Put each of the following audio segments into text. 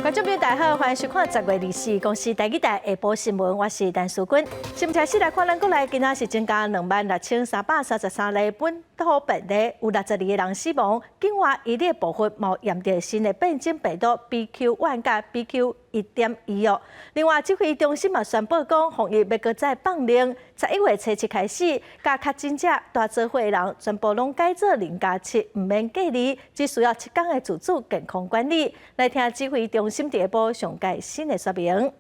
觀眾朋友大家好，歡迎收看10月24公視台語台下晡新聞，我是陳淑君。新聞開始來看，咱國內今仔是增加26,333例本土病例，有62個人死亡。境外移入部分嘛驗著新的變種病毒 BQ.1佮 BQ.1.1哦。另外，指揮中心嘛宣布講，防疫欲閣再放寬，11月初7開始，佮確診者蹛做伙的人全部攏改做0+7，毋免隔離，只需要7天的自主健康管理。來聽指揮中心佇下晡上蓋新的說明。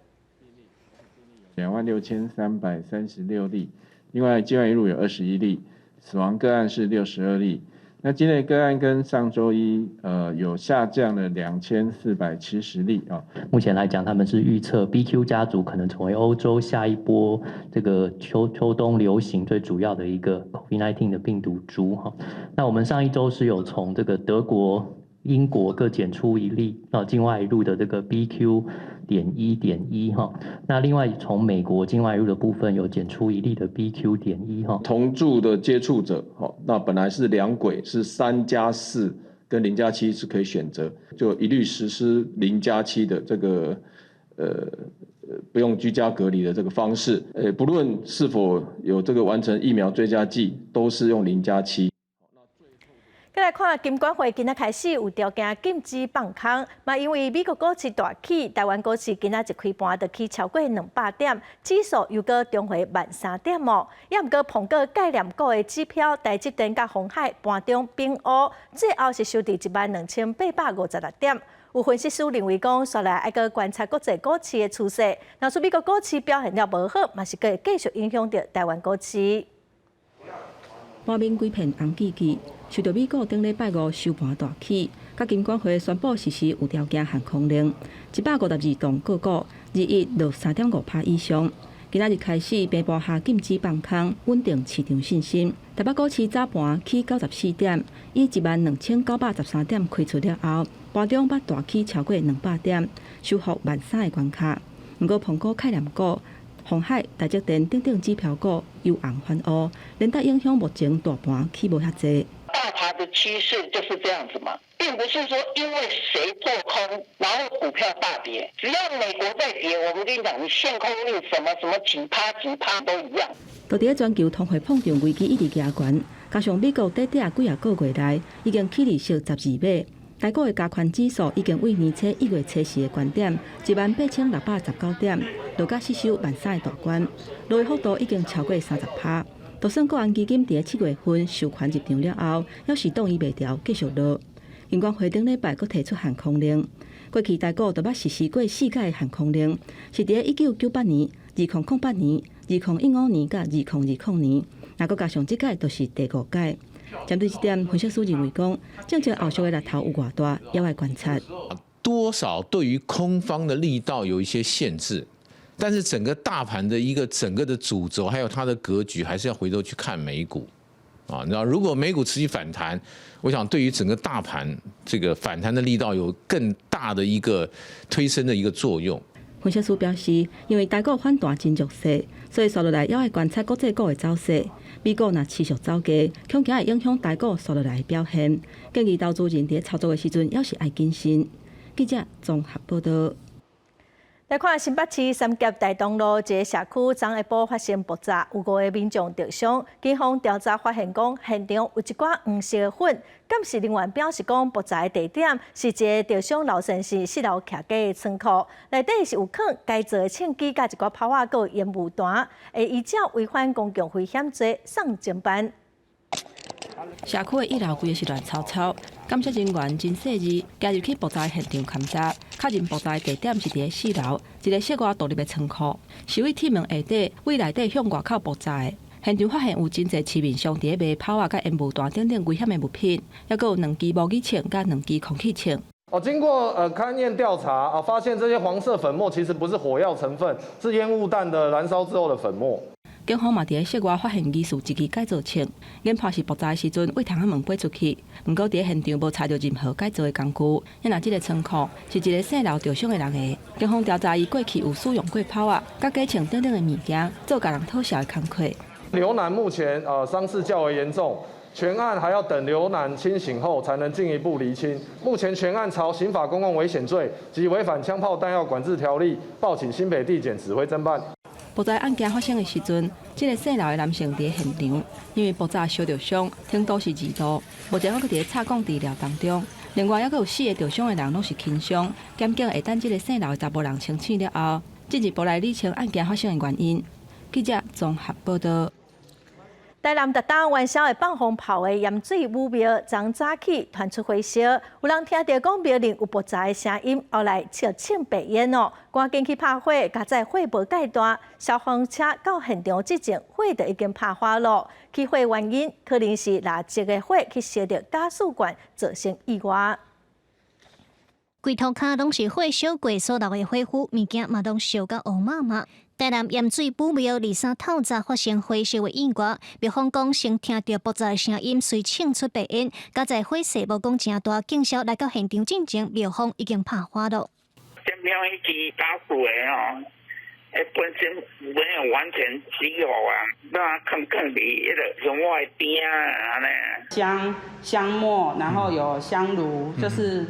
26,336例，另外境外移入有21例，死亡個案是62例。那今天的個案跟上周一，有下降了2470例啊。目前來講，他們是預測 BQ 家族可能成為歐洲下一波這個秋冬流行最主要的一個 COVID-19 的病毒株哈。那我們上一周是有從這個德國、英國各檢出一例啊，境外移入的這個 BQ.1.1哈。那另外從美國境外移入的部分有檢出一例的 BQ.1哈。同住的接觸者，好，那本來是兩軌是3加4跟0加7是可以選擇，就一律實施零加七的這個不用居家隔離的這個方式，不論是否有這個完成疫苗追加劑，都是用零加七。閣來看金管會今仔開始有條件禁止放空，嘛因為美國股市大起，台灣股市今仔一開盤就起超過200點，指數又閣重回萬3點哦。也毋過蘋果概念股的指標台積電佮鴻海盤中反烏，最後是收佇12,856點。有分析師認為講，紲來愛閣觀察國際股市的趨勢，若是美國股市表現了無好，嘛是閣會繼續影響著台灣股市。盤面規片紅吱吱，受著美股頂禮拜五收盤大起，佮金管會宣布實施有條件限空令，152檔個股日一落3.5%以上。今仔日開始，平盤下禁止放空，穩定市場信心。台北股市早盤起94點，以12,913點開出了後，盤中捌大起超過200點，收復萬三的關卡。毋過，蘋果概念股、鴻海、台積電等等指標股由紅翻烏，連帶影響目前大盤起無遐濟。大盤的趨勢就是這樣子嘛，並不是說因為誰做空，然後股票大跌。只要美國在跌，我們跟你講，你限空令什麼什麼幾趴幾趴都一樣。到佇全球通貨膨脹危機一直加懸，加上美國短短幾仔個月內已經起利息12碼，台股的加權指數已經對年初1月初4的高點18,619點，落甲失守萬三的大關，落的幅度已經超過30%。就算國安基金佇7月份授權入場了後，猶是擋伊袂牢，繼續落。金管會頂禮拜閣提出限空令，過去台股都捌實施過四擺限空令，是佇1998年、2008年、2015年佮2020年，若閣加上這擺，就是第五擺。針對這點，分析師認為講，政策後續的力頭有偌大，猶愛觀察。多少對於空方的力道有一些限制。但是整個大盤的一個整個的主軸，還有它的格局，還是要回頭去看美股，啊，你知道，如果美股持續反彈，我想對於整個大盤這個反彈的力道有更大的一個推升的一個作用。分析師表示，因為台股反彈真弱勢，所以紲落來猶愛觀察國際股的走勢。美股若持續走低，恐驚會影響台股紲落來的表現。建議投資人佇操作的時陣，猶是愛謹慎。記者綜合報道。來看新北市三峽大東路一个社區，昨下晡發生爆炸，有五个民眾著傷。警方調查發現，講現場有一寡黃色的粉。鑑識人員表示，講爆炸的地點是一个著傷劉先生四樓徛家的倉庫，內底是有囥改造的槍支、佮一寡炮仔、閣有煙霧彈，會依照違反公共危險罪送偵辦。社區的一樓規个是亂糟糟，檢察人員真細緻，行入去爆炸現場勘查，確認爆炸的地點是佇咧四樓一个室外獨立的倉庫，是佇鐵門下底，佇內底向外口爆炸的。現場發現有真濟市面上佇咧賣炮仔佮煙霧彈等等危險的物品，猶閣有兩支模擬槍佮兩支空氣槍。哦，經過勘驗調查啊，發現這些黃色粉末其實不是火藥成分，是煙霧彈的燃燒之後的粉末。警方嘛佇咧室外發現疑似一支改造槍，研判是爆炸的時陣對窗仔門飛出去，毋過佇咧現場無查著任何改造的工具。若這个倉庫是一个姓劉著傷的人的，警方調查伊過去有使用過炮仔、佮假槍等等的物件，做共人討潲的工課。劉男目前傷勢較為嚴重，全案還要等劉男清醒後才能進一步釐清。目前全案朝刑法公共危險罪及違反槍炮彈藥管制條例報請新北地檢指揮偵辦。爆炸案件發生的時陣，這个姓劉的男性佇現場，因為爆炸燒著傷，程度是2度，目前猶閣佇咧插管治療當中。另外，猶閣有四个著傷的人攏是輕傷。檢警會等這个姓劉的查埔人清醒了後，進一步來理清案件發生的原因。記者綜合報道。台南逐冬元宵會放風炮的鹽水武廟，昨早起傳出火燒，有人聽著講廟內有爆炸的聲音，後來笑衝白煙哦，趕緊去拍火，佳哉火無蓋大，消防車到現場之前，火就已經拍花咯。起火原因可能是蠟燭的火去燒著瓦斯罐，造成意外。規塗跤攏是火燒過所留的火灰，物件嘛攏燒甲烏麻麻。台南鹽水武廟23透早發生火燒的意外，廟方講先聽著爆炸的聲音，隨衝出白煙，佳哉火勢無講誠大，警消來到現場進前，廟方已經拍火了。點樣彼支打火的吼，本身沒有完全熄火啊，那囥囥佇彼个像我的邊啊，按呢。香香末，然後有香爐，就是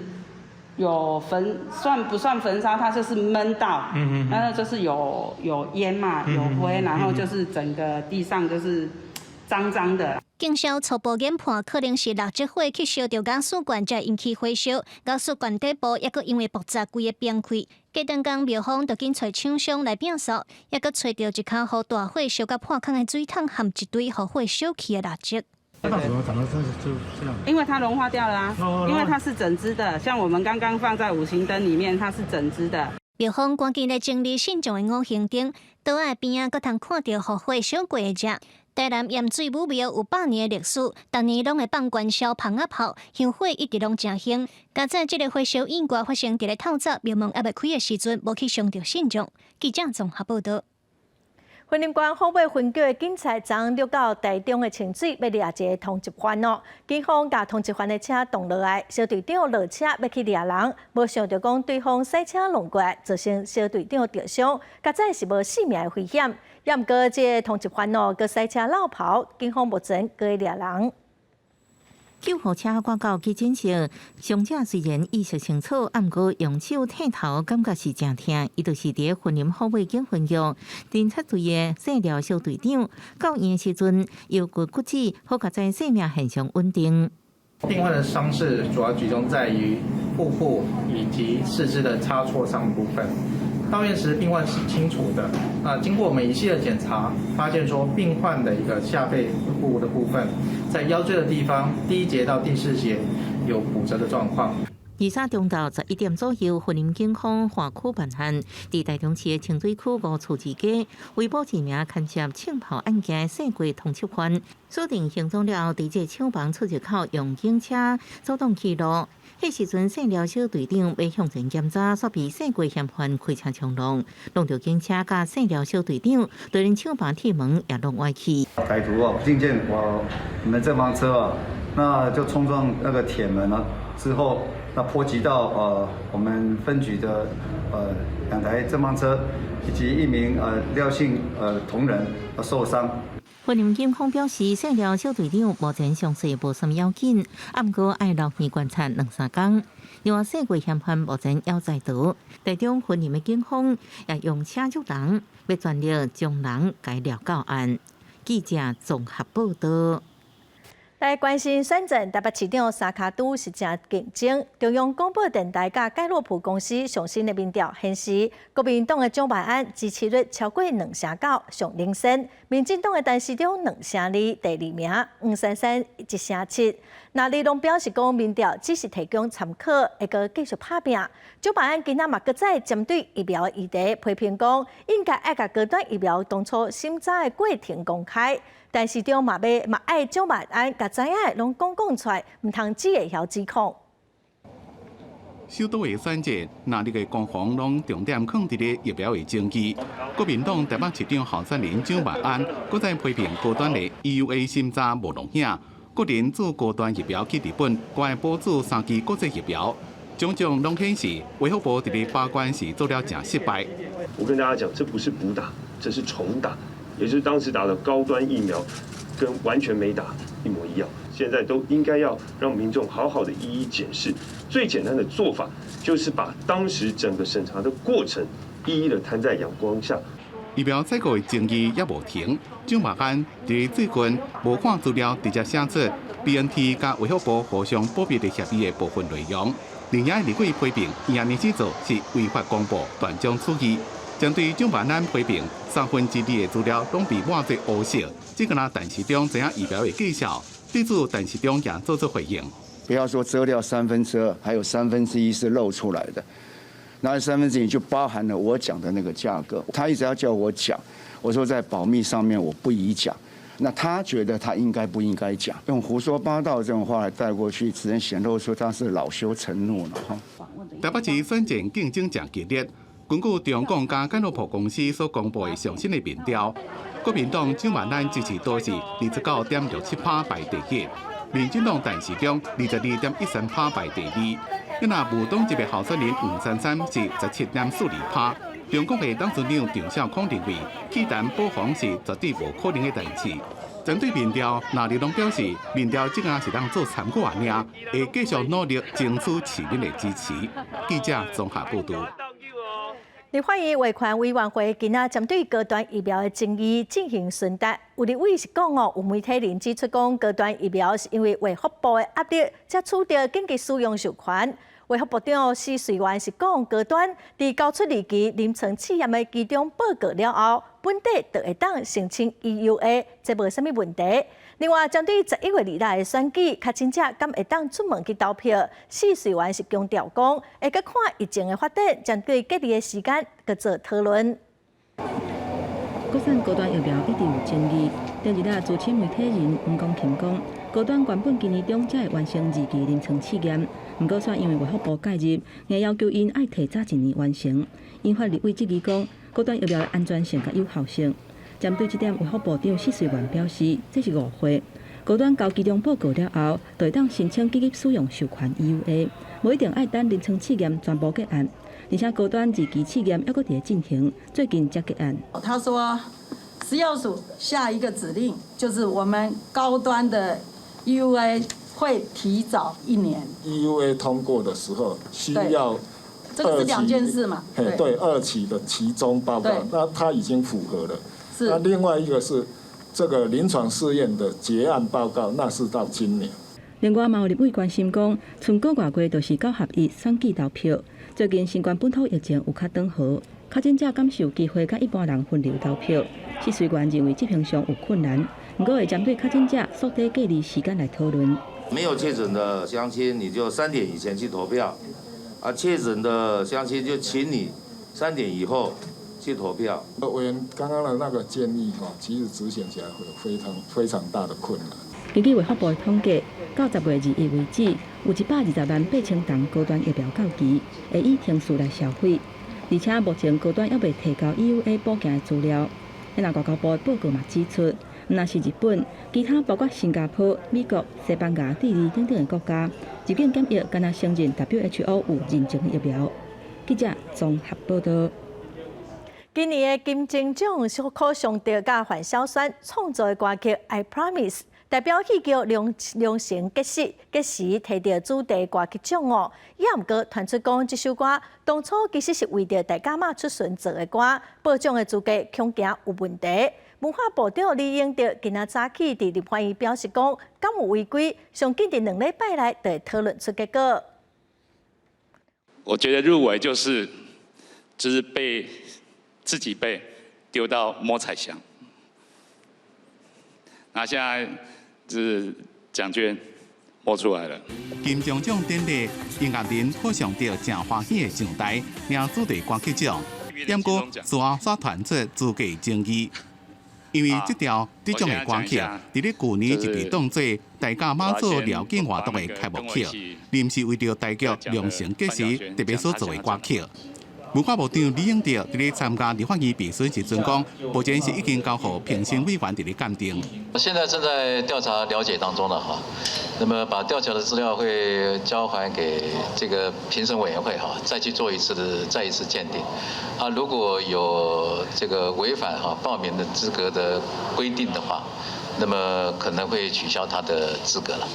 有焚，算不算焚燒？它就是悶到，然後就是有煙嘛，有灰，然後就是整個地上就是髒髒的。警消初步研判，可能是蠟燭火去燒著瓦斯罐，才引起火燒。瓦斯罐底部抑閣因為爆炸，規个崩開。隔頓工廟方就緊揣廠商來摒掃，抑閣揣著一跤予大火燒甲破空的水桶和一堆予火燒去的蠟燭。那怎麼長得這就這樣？因為它融化掉了啊，因為它是整支的，像我們剛剛放在五行燈裡面，它是整支的。廟方趕緊來整理信眾的五行燈，桌仔邊仔閣通看著予火燒過的跡。台南鹽水武廟有100年的歷史，逐年攏會放元宵蜂仔炮，香火一直攏誠興。佳哉這个火燒意外發生佇咧透早，廟門猶未開的時陣，無去傷著信眾。記者綜合報道。雲林縣虎尾分局的警察昨昏掠到台中的清水，欲掠一个通緝犯哦。警方共通緝犯的車擋落來，小隊長落車欲去掠人，無想著講對方賽車撞過來，造成小隊長著傷，佳哉是無性命的危險。也毋過這个通緝犯哦，閣賽車落跑，警方目前閣咧掠人。救護車趕到急診室，傷者雖然意識清楚，毋過用手剃頭，感覺是誠疼。伊就是佇雲林虎尾警分局偵察隊的姓廖小隊長。到院時陣，腰骨骨折，好佳哉生命現象穩定。病患的傷勢主要集中在於腹部以及四肢的擦挫傷部分。到院時病患是清楚的。那經過我們一系列檢查，發現說病患的一個下背部的部分，在腰椎的地方，第一節到第四節有骨折的狀況。23中晝11點左右，雲林警方跨區辦案，佇台中市的清水區五厝二街，圍捕一名牽涉槍炮案件的姓郭通緝犯，鎖定行蹤了後，佇這廠房出入口用警車阻擋去路。彼時陣，姓廖小隊長欲向前檢查，煞被姓郭嫌犯開車衝撞，撞著警車佮姓廖小隊長，就連廠房鐵門也攏歪去。歹徒哦，聽見我們這幫車啊，那就衝撞那個鐵門了，之後那波及到我們分局的兩台偵防車以及一名廖姓同仁受傷。雲林警方表示，姓廖小隊長目前傷勢無啥物要緊，毋過愛留院觀察兩三工。另外，姓郭嫌犯目前猶在逃，台中雲林的警方也用車捉人，欲全力將人共掠到案。記者綜合報道。來關心選戰，台北市長三跤拄是誠競爭。中央廣播電臺佮蓋洛普公司上新的民調顯示，國民黨的蔣萬安支持率超過2成9，上領先；民進黨的陳時中2成2，第二名；黃珊珊1成7。那李龍表示講，民調只是提供參考，會閣繼續拍拚。蔣萬安今仔嘛閣再針對疫苗的議題批評講，應該愛共高端疫苗當初審查的過程公開。陳時中嘛欲嘛愛蔣萬安共知影的攏講講出來，毋通只會曉指控。首都的選戰，藍綠的攻防攏重點囥佇咧疫苗的爭議。國民黨台北市長候選人蔣萬安，閣再批評高端的 EUA 審查無錄影，個人注高端疫苗去日本，閣愛補注三劑國際疫苗，種種攏顯示衛福部佇咧把關時做了誠失敗。我跟大家講，這不是補打，這是重打。也就是當時打的高端疫苗，跟完全沒打一模一樣。要。現在都應該要讓民眾好好的一一檢視。最簡單的做法就是把當時整個審查的過程一一的攤在陽光下。疫苗採購的爭議猶無停，蔣萬安佇最近無看資料，直接寫出 BNT 佮衛福部互相保密的協議的部分內容。另外，立委批評伊按呢做是違法公布、斷章取義。針對蔣萬安批評2/3的資料攏被抹做烏色，這敢若陳時中知影疫苗的介紹，對此陳時中也做出回應。不要說遮掉2/3，還有1/3是露出來的。那1/3就包含了我講的那個價格。他一直要叫我講，我說在保密上面我不宜講。那他覺得他應該不應該講？用胡說八道這種話來帶過去，只能顯露出他是惱羞成怒了哈。台北市選戰競爭誠激烈，根據中廣佮蓋洛普公司所公布的上新的民調，國民黨蔣萬安支持度是29.67%排第一，民進黨陳時中22.13%排第二。若無黨籍的候選人黃珊珊是17.42%。中廣的董事長張孝康認為，棄陳保黃是絕對無可能的代誌。針對民調，藍綠攏表示，民調這個是當做參考爾，會繼續努力爭取市民的支持。記者綜合報道。立法院衛權委員會今仔針對高端疫苗的爭議進行詢答，有立委是講哦，有媒體人指出講高端疫苗是因為衛福部的壓力，才取得緊急使用授權。衛福部長施瑞元是講，高端佇交出二期臨床試驗的其中報告了後，本地就會當申請 EUA，這無啥物問題。另外，針對11月2日的選舉，確診者敢會當出門去投票？施瑞元是強調講，會閣看疫情的發展，針對隔離的時間閣做討論。國產高端疫苗一直有爭議，頂日仔資深媒體人黃光芹講，高端原本今年中才會完成二期臨床試驗，毋過煞因為衛福部介入，硬要求𪜶愛提早一年完成，引發立委質疑講，高端疫苗的安全性佮有效性。針對這點，衛福部長施瑞元表示，這是誤會。高端交期中報告了後，就會當申請緊急使用授權 EUA，無一定愛等臨床試驗全部結案。而且高端二期試驗猶閣佇咧進行，最近才結案。他說，食藥署下一個指令就是我們高端的 EUA 會提早一年。 EUA 通過的時候需要。這個是兩件事嘛？對，二期的期中報告，那它已經符合了。那另外一個是這個臨床試驗的結案報告，那是到今年。另外，嘛有立委關心講，賰個外月就是九合一選舉投票，最近新冠本土疫情有較轉好，確診者敢是有機會佮一般人分流投票？施瑞元認為執行上有困難，毋過會針對確診者縮短隔離時間來討論。沒有確診的鄉親，你就3點以前去投票；啊，確診的鄉親就請你3點以後去投票。委員剛剛的那個建議哈，其實執行起來會有非常非常大的困難。根據衛福部的統計，到10月21為止，有120萬8千筒高端疫苗到期，會以程序來銷毀。而且目前高端猶未提交 EUA 補件的資料。那外交部的報告嘛指出，毋但是日本，其他包括新加坡、美國、西班牙、智利等等的國家，入境檢疫敢若承認 WHO 有認證的疫苗。記者綜合報道。今年的金鐘獎許尚德佮范曉萱創作的歌曲《I Promise》，代表戲劇良良辰吉時吉時提著主題歌曲獎哦。也毋過傳出講，這首歌當初其實是為著大甲媽出巡做的歌，報獎的資格恐驚有問題。文化部長李永得今仔早起佇立法院表示講，敢有違規，上緊佇2禮拜內就會討論出結果。我覺得入圍就是被自己被丟到摸彩箱，那現在是獎券摸出來了。金鐘獎典禮，音樂人許尚德誠歡喜的上台領主題歌曲獎，毋過事後煞傳出資格爭議，因為這條得獎的歌曲，佇咧舊年就被當做大甲媽祖繞境活動的開幕曲，臨時為著大劇良辰吉時特別所做的歌曲。文化部長李永得佇咧參加立法院備詢時陣講，目前是已經交予評審委員佇咧鑑定。現在正在調查了解當中了哈，那麼把調查的資料會交還給這個評審委員會哈，再去做一次的再一次鑑定。啊，如果有這個違反哈報名的資格的規定的話，那麼可能會取消他的資格了。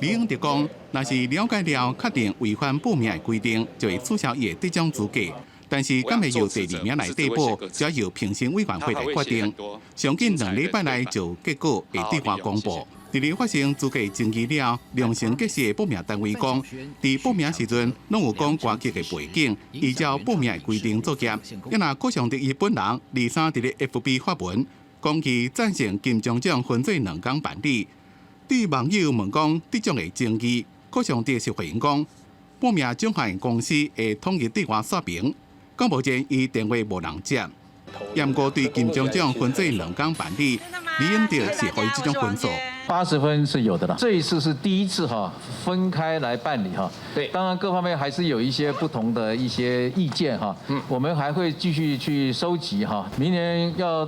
李永得講，若是了解了確定違反報名的規定，就會取消伊的得獎資格。但是，敢會由第二名來遞補，就要由評審委員會來決定。上緊2禮拜內就結果會對外公布。佇咧發生資格爭議了，良辰吉時的報名單位講，佇報名時陣攏有講歌曲的背景，依照報名的規定作業。啊若郭尚德伊本人23佇咧 FB 發文，講伊贊成金鐘獎分做兩工辦理。對網友問講得獎的爭議，郭尚德是回應講，報名獎項公司會統一對外說明。講目前伊電話無人接。毋過對金鐘獎分做兩工辦理，李永得是予伊這種分數。 80分是有的啦，這一次是第一次哈，分開來辦理哈。對，當然各方面還是有一些不同的一些意見哈。我們還會繼續去收集哈，明年要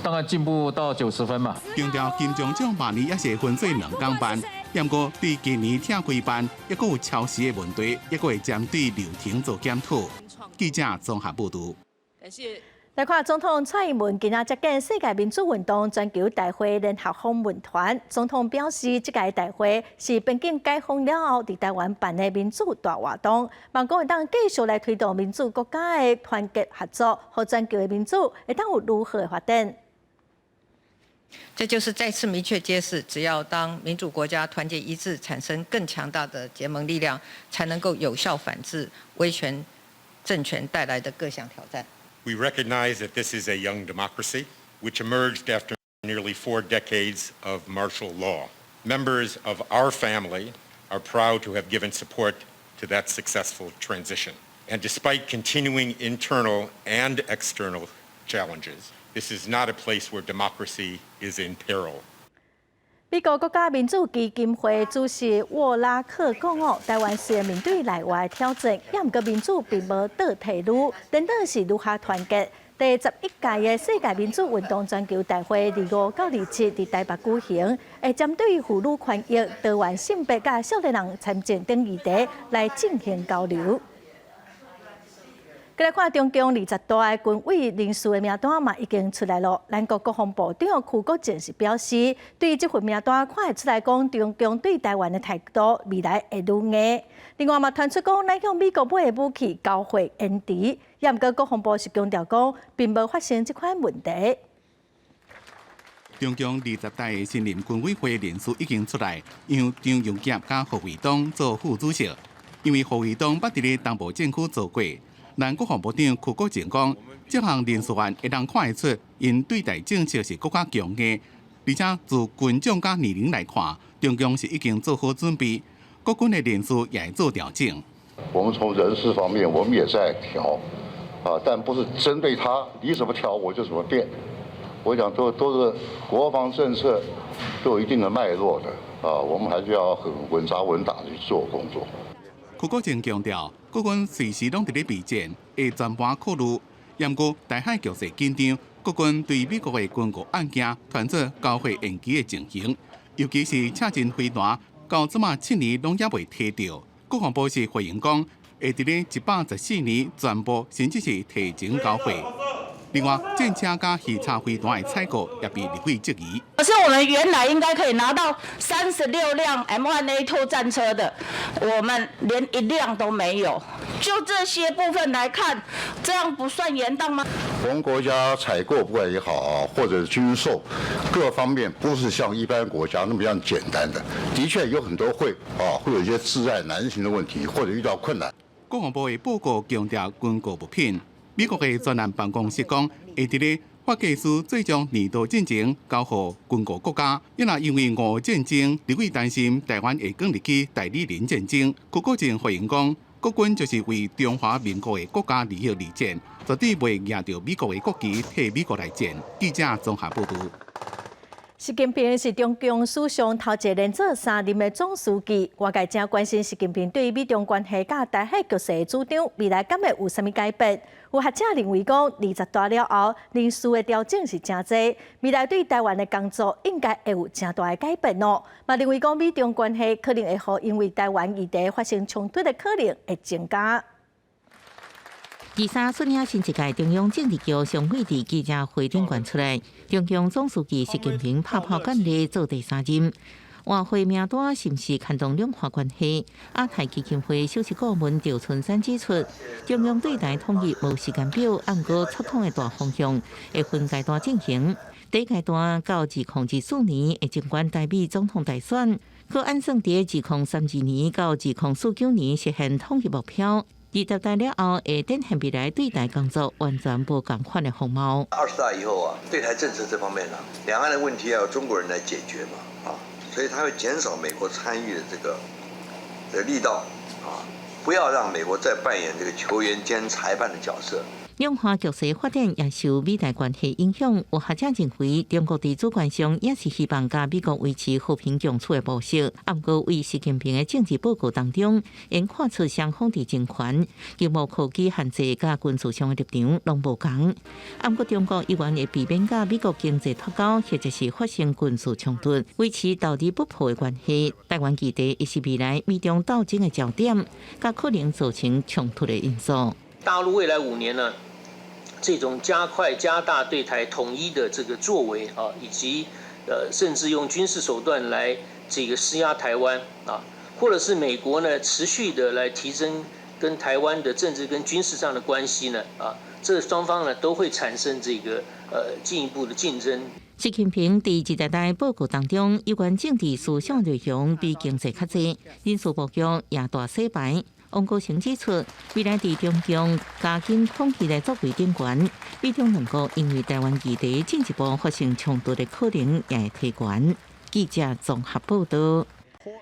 當然進步到90分嘛。強調金鐘獎明年也是分做兩工辦，毋過對今年拆開辦，抑閣有超時的問題，抑閣會針對流程做檢討。記者綜合報導。感謝。來看總統蔡英文今仔接見世界民主運動全球大會聯合訪問團。總統表示，這屆大會是邊境解封了後，佇台灣辦的民主大活動，望講會當繼續來推動民主國家的團結合作，予全球的民主會當有愈好的發展。這就是再次明確揭示，只要當民主國家團結一致，產生更強大的結盟力量，才能夠有效反制威權政權帶來的各項挑戰。 We recognize that this is a young democracy, which emerged after nearly 4 decades of martial law. Members of our family are proud to have given support to that successful transition. And despite continuing internal and external challenges, this is not a place where democracy is in peril. 美國國家民主基金會主席沃拉克講哦，台灣雖然面對內外挑戰，也毋過民主並無倒退嚕，顛倒是愈較團結。第11屆的世界民主運動全球大會，25到27佇台北舉行，會針對婦女權益、多元性別佮少年人參政等議題來進行交流。過來看中共二十大的軍委人事的名單嘛，已經出來囉。咱國國防部長邱國正是表示，對這份名單看會出來講，中共對台灣的態度未來會愈硬。另外嘛，傳出講咱向美國買的武器交貨延遲，也毋過國防部是強調講，並無發生這款問題。中共二十大的新任軍委會人事已經出來，由張榮傑佮何衛東做副主席，因為何衛東捌佇咧東部戰區做過。咱國防部長邱國正講，這項人事案會當看會出，𪜶對台政策是閣較強硬，而且自軍種佮年齡來看，中共是已經做好準備，國軍的人事也會做調整。我們從人事方面，我們也在調，啊，但不是針對他，你怎麼調我就怎麼變。我講都是國防政策都有一定的脈絡的，啊，我們還是要很穩紮穩打去做工作。邱國正強調，國軍隨時攏佇咧備戰，會全盤考慮。毋過台海局勢緊張，國軍對美國的軍購案件傳出交貨延期的情形，尤其是車陣飛彈，到這馬7年攏猶未提著。國防部是回應講，會佇咧114年全部甚至是提前交貨。另外，戰車佮魚叉飛彈的採購也被立委質疑。可是我們原來應該可以拿到36輛 M1A2 戰車的，我們連一輛都沒有。就這些部分來看，這樣不算延宕嗎？我們國家採購不管也好，或者軍售，各方面不是像一般國家那麼樣簡單的。的確有很多會啊，會有一些窒礙難行的問題，或者遇到困難。國防部的報告強調軍購物品。美國的專案辦公室講，會佇咧法制司最終年度進前交予軍購國家。因為因為俄烏戰爭，立委擔心台灣會捲入去代理人戰爭。邱國正回應講，國軍就是為中華民國的國家利益而戰，絕對袂攑著美國的國旗替美國來戰。記者綜合報導。習近平是中共史上頭一个連做三任的總書記，外界誠關心習近平對美中關係佮台海局勢的主張，未來敢會有啥物改變？有學者認為講，二十大了後，人事的調整是誠濟，未來對台灣的工作應該會有誠大的改變哦。嘛認為講，美中關係可能會予因為台灣議題發生衝突的可能會增加。二三率領新一屆中央政治局常會佇記者會頂懸出來，中共總書記習近平拍破慣例做第三任。換會名單是毋是牽動兩岸關係？亞太基金會首席顧問趙春山指出，中央對台統一無時間表，毋過觸控的大方向會分階段進行。第一階段到2024年會靜觀台美總統大選，閣按算佇2032年到2049年實現統一目標。二十大了後，會展現未來對台工作完全無仝款的風貌。二十大以後啊，對台政策這方面呢，兩岸的問題要由中國人來解決嘛，啊。所以他會減少美國參與的這個的力道，啊，不要讓美國再扮演這個球員兼裁判的角色。兩岸局勢發展也受美台關係影響。有學者認為，中國佇主權上也是希望佮美國維持和平共處的模式。毋過，對習近平的政治報告當中，會看出雙方佇政權、經貿科技限制佮軍事上的立場攏無仝。毋過，中國依然會避免佮美國經濟脫鈎，或者是發生軍事衝突，維持投而不破的關係。台灣議題亦是未來美中鬥爭的焦點，佮可能造成衝突的因素。大陸未來5年呢，這種加快加大對台統一的這個作為啊，以及甚至用軍事手段來這個施壓台灣啊，或者是美國呢持續的來提升跟台灣的政治跟軍事上的關係呢啊，這雙方呢都會產生這個進一步的競爭。習近平佇二十大報告當中，有關政治思想內容比經濟較濟，人事布局也大洗牌。王國成指出，未來佇中共加緊統一的作為頂懸，美中兩國因為台灣議題進一步發生衝突的可能也會提懸。記者綜合報道。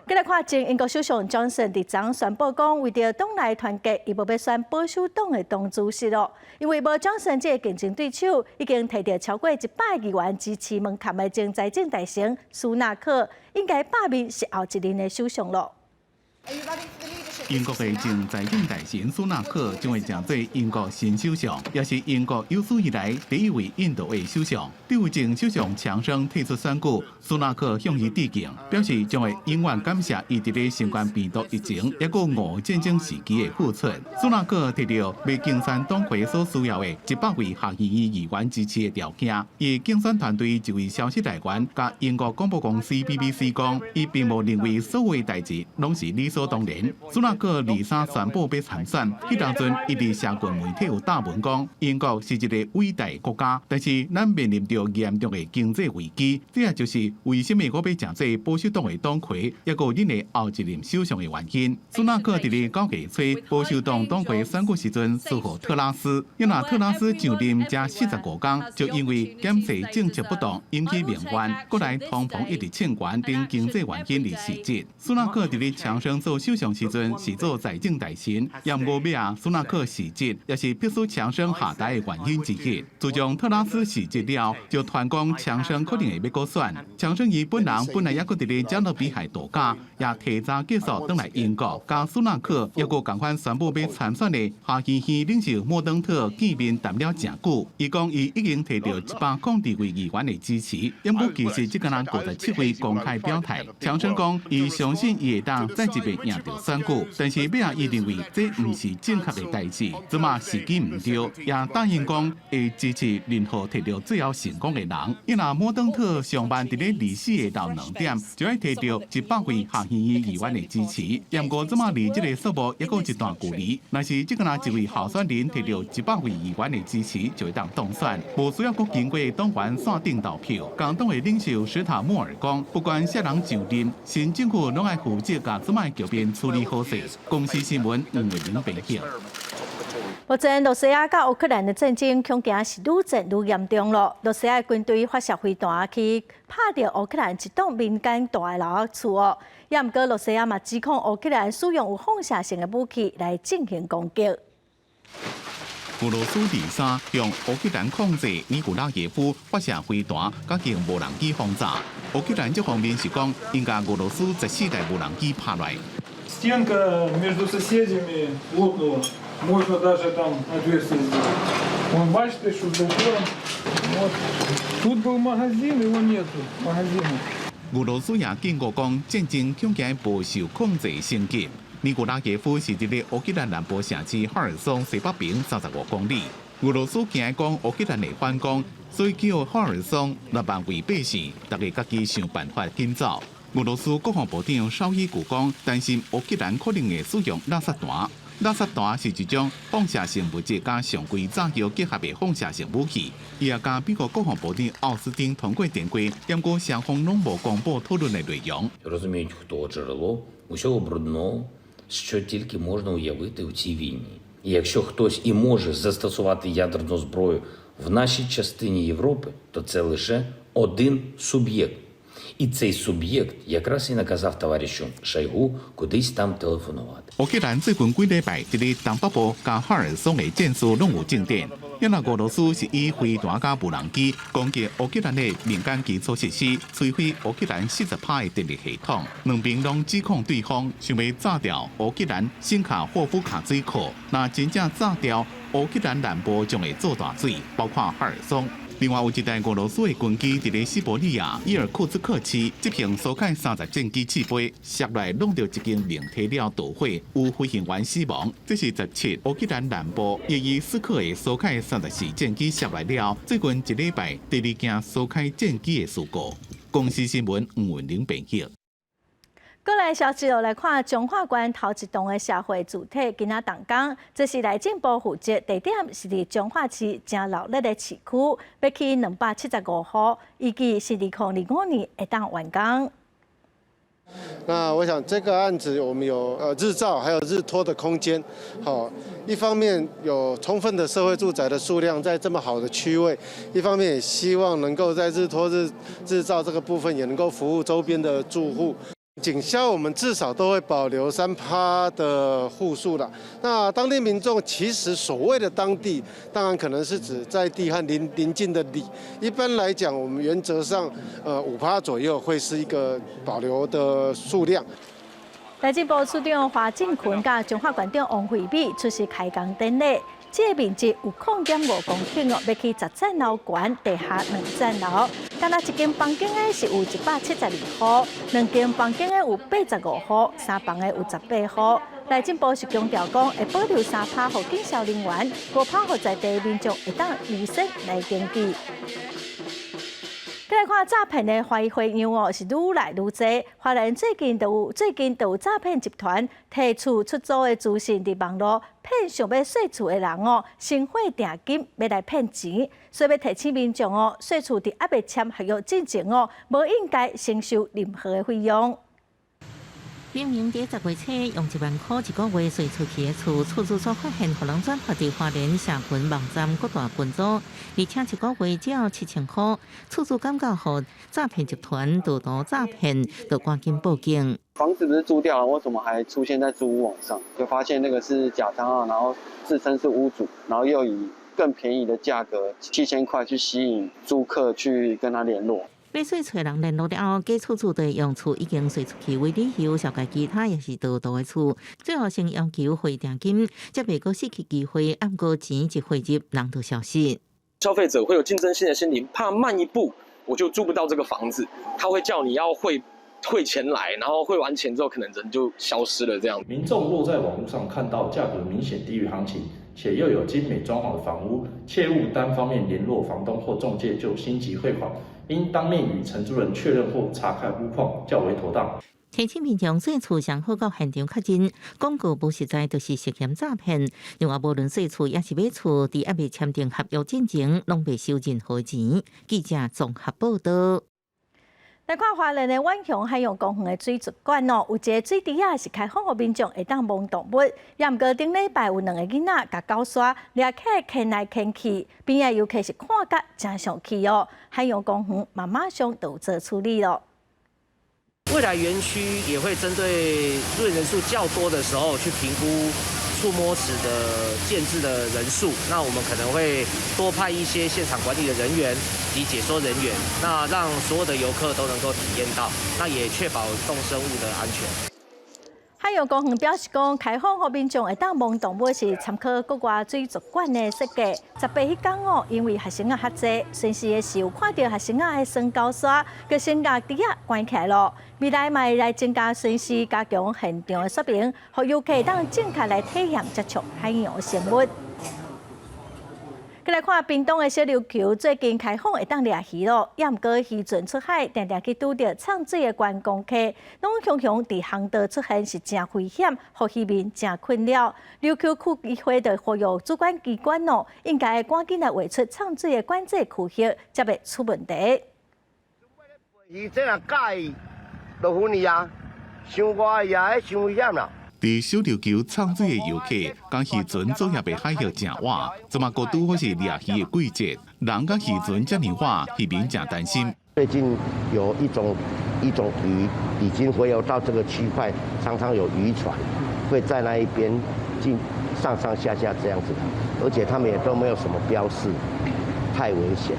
繼來看前英國首相強生佇昨宣布講，為著黨內團結，伊無欲選保守黨的黨主席囉。因為無強生這个競爭對手，已經提著超過100議員支持門檻的前財政大臣蘇納克，應該罷免是後一任的首相囉。英國的前財政大臣蘇納克將會成做英國新首相，也是英國有史以來第一位印度裔首相。對於前首相強生退出選舉，蘇納克向伊致敬，表示將會永遠感謝伊佇咧新冠病毒疫情抑閣俄烏戰爭時期的付出。蘇納克提著欲競選黨魁所需要的100位下議院議員支持的條件，伊競選團隊一位消息來源佮英國廣播公司 BBC 講，伊並無認為所有代誌攏是理所當然。蘇納克二三宣布欲參選，彼當陣伊佇社群媒體有貼文講，英國是一个偉大國家，但是咱面臨著嚴重的經濟危機，這也就是為啥物我欲成做保守黨的黨魁，抑閣恁的後一任首相的原因。蘇納克佇咧9月初保守黨黨魁選舉時陣輸予特拉斯，因為特拉斯上任才45工，就因為減稅政策不當引起民怨，閣來通膨一直衝懸等經濟原因而辭職。蘇納克佇咧強生做首相時陣是做財政大臣，也毋過尾仔蘇納克辭職，也是迫使強生下台的原因之一。自從特拉斯辭職了，就傳講強生可能會欲閣選。強生伊本人本來猶閣佇咧加勒比海度假，也提早結束轉來英國，佮蘇納克抑閣仝款宣布欲參選的下議院領袖莫登特見面談了誠久。伊講伊已經提著102位議員的支持，毋過其實才干焦57位公開表態。強生講伊相信伊會當再一遍贏著選舉，但是尾仔伊認為這毋是正確的代誌，這馬時機毋對，也答應講會支持任何提著最後成功的人。伊若莫登特上萬佇咧24下晝2點，就愛提著100位下議院議員的支持。毋過這馬離這个數目猶閣有一段距離，若是才干焦一位候選人提著100位議員的支持，就會當當選，無需要閣經過黨員線頂投票。工黨的領袖史塔莫爾講，不管啥人上任，新政府攏愛負責共這擺局面處理好勢。公視新聞黃慧玲編譯。目前，羅西亞佮烏克蘭的戰爭恐驚是愈戰愈嚴重囉。羅西亞軍隊發射飛彈去拍著烏克蘭一棟民間大樓厝哦。也毋過，羅西亞嘛指控烏克蘭使用有放射性的武器來進行攻擊。俄羅斯二三向烏克蘭控制尼古拉耶夫發射飛彈，佮用無人機轟炸。烏克蘭這方面是講，𪜶共俄羅斯14台無人機拍落來。 Стенка между соседями лопнула. Можно даже там отверстие сделать. Вон, бачите, що балкон. Вот. Тут был магазин, его нету, магазина. 俄羅斯也警告講，戰爭恐驚無受控制升級。尼古拉耶夫是佇咧烏克蘭南部城市赫爾松西北邊35公里。俄羅斯驚講烏克蘭會反攻，所以叫赫爾松6萬位百姓，逐家家己想辦法緊走。俄羅斯國防部長紹伊古講，擔心烏克蘭可能會使用垃圾彈。垃圾彈是一種放射性物質佮常規炸藥結合的放射性武器。伊也佮美國國防部長奧斯汀通過電話，毋過雙方攏無公布討論的內容。 Розуміють, хто джерело усього брудного, що тільки можна уявити у цій війні. І якщо хтось і може застосувати ядерну зброю в нашій частині Європи, то це лише один суб'єкт. І цей суб'єкт якраз і наказав товаришу Шойгу кудись там телефонувати. 烏克蘭最近幾禮拜，佇咧東北部佮赫爾松的戰事攏有進展。因為俄羅斯是以飛彈佮無人機攻擊烏克蘭的民間基礎設施，摧毀烏克蘭40%的電力系統。兩邊攏指控對方想欲炸掉烏克蘭新卡霍夫卡水庫，若真正炸掉烏克蘭南部將會做大水，包括赫爾松。另外有一台俄羅斯的軍機佇咧西伯利亞伊爾庫茨克市執行蘇凱30戰機試飛，摔落來弄著一間靈體了導火，有飛行員死亡。這是17烏克蘭南部伊爾斯克的蘇凱34戰機摔落來了，最近一禮拜第二件蘇凱戰機的事故。公視新聞吳文玲編譯。過來消息來看，彰化縣頭一棟的社會住宅今仔動工，這是內政部負責，地點是佇彰化市誠熱鬧的市區，欲起275戶，預計是2025年會當完工。那我想這個案子我們有日照還有日托的空間，好，一方面有充分的社會住宅的數量在這麼好的區位，一方面也希望能夠在日托日照這個部分也能夠服務周邊的住戶。景銷我們至少都會保留3%的戶數啦。那當地民眾其實所謂的當地，當然可能是指在地和鄰近的里。一般來講，我們原則上，5%左右會是一個保留的數量。內政部處長華進群佮彰化縣長王惠美出席開工典禮。這個面積有0.5公頃哦，欲起10層樓懸，地下2層樓。敢若一間房間的是有172戶，兩間房間的有85戶，三房的有18戶。內政部是強調講，會保留3%予警消人員，5%予在地民眾會當優先來登記。再來看詐騙的花樣哦，是愈來愈多。花蓮最近就有詐騙集團提出出租的資訊佇網路騙想欲稅厝的人哦，先匯定金欲來騙錢，所以欲提醒民眾哦，稅厝佇猶未簽合約進前哦，無應該先收任何的費用。明明佇10月初用1萬箍一個月稅出去的厝，厝主煞發現，予人轉發佇花蓮社群網站各大群組，而且一個月只要7000箍，厝主感覺予詐騙集團多多詐騙，就趕緊報警。房子不是租掉了，為什麼還出現在租屋網上？就發現那個是假帳號，然後自稱是屋主，然後又以更便宜的價格7000塊去吸引租客去跟他聯絡。欲稅厝人聯絡了後，假厝主就用厝已經稅出去為理由，紹介其他也是盜圖的厝，最後先要求匯定金，才袂閣失去機會，毋過錢一匯入，人就消失。消費者會有競爭性的心理，怕慢一步我就租不到這個房子，他會叫你要匯錢來，然後匯完錢之後，可能人就消失了。這樣，民眾若在網路上看到價格明顯低於行情，且又有精美裝潢的房屋，切勿單方面聯絡房東或仲介就心急匯款。應當面與承租人確認或查看屋況較為妥當。提醒民眾稅厝上好到現場確認，廣告無實在就是涉嫌詐騙。另外，無論稅厝抑是買厝，佇猶未簽訂合約進前，攏袂收任何錢。記者綜合報道。來看花蓮的遠雄海洋公園的水族館哦，有一个水池仔是開放予民眾會當摸動物，也毋過頂禮拜有兩个囡仔共狗徙掠起來牽來牽去，邊仔遊客是看甲誠生氣哦。海洋公園嘛馬上就有做處理咯。未來園區也會針對入園人數較多的時候去評估觸摸池的建置的人數，那我們可能會多派一些現場管理的人員及解說人員，那讓所有的遊客都能夠體驗到，那也確保動生物的安全。海洋公園表示講，開放予民眾會當摸動物是參考國外水族館的設計。18彼工哦，因為學生仔較濟，巡視的時有看著學生仔的床溝沙，就先共豬仔關起來囉。未來嘛會來增加巡視，加強現場的說明，予遊客會當正確來體驗接觸海洋生物。來看屏東的小琉球最近開放會當掠魚囉，也毋過漁船出海，定定去拄著藏水的觀光客，攏常常佇航道出現是誠危險，予漁民誠困擾。琉球區議會就呼籲主管機關哦，應該趕緊來劃出藏水的管制區域，才袂出問題。魚這若介意就分去啊，傷外啊，彼傷危險啦。佇小琉球藏水的遊客，共漁船作業的海域誠倚，這馬閣拄好是掠魚的季節，人佮漁船遮爾倚，漁民誠擔心。最近有一種魚已經洄游到這個區塊，常常有漁船會在那一邊進上上下下這樣子，而且他們也都沒有什麼標示，太危險。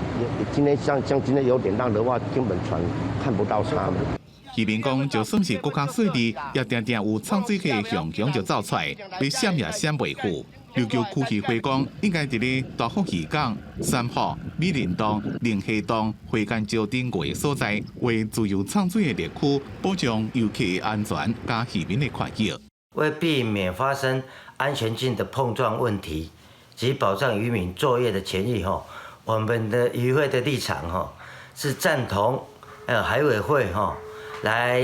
今天像今天有點浪的話，根本船看不到他們。漁民講，就算是閣較細膩，也定定有藏水客雄雄就走出來，欲閃也閃袂去。琉球區議會講，應該佇咧大福漁港、三福、美林洞、靈溪洞、花間石等五个所在，劃自由藏水的綠區，保障遊客的安全佮漁民的權益。為避免發生安全性的碰撞問題及保障漁民作業的權益，吼，我們的漁會的立場，吼，是贊同海委會，吼，來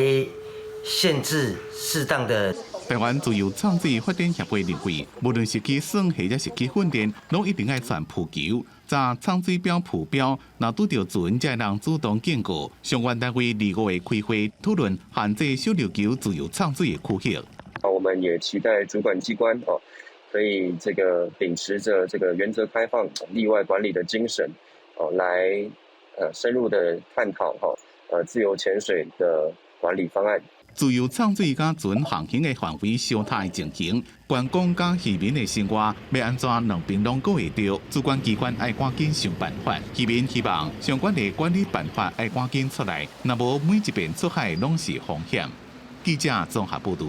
限制適當的。台灣自由藏水發展協會認為，無論是去耍或者是去訓練，攏一定愛穿浮球，查藏水標浮標，若拄著船，才會當主動警告。相關單位25月開會討論限制小琉球自由藏水的區域。我們也期待主管機關哦，可以這個秉持著這個原則開放、例外管理的精神，哦，來深入的探討哈，自由潛水的管理方案。自由藏水佮船航行的範圍相疊的情形，觀光佮漁民的生活欲按怎兩邊攏顧會著？主管機關愛趕緊想辦法。漁民希望相關的管理辦法愛趕緊出來，若無每一遍出海攏是風險。記者綜合報導。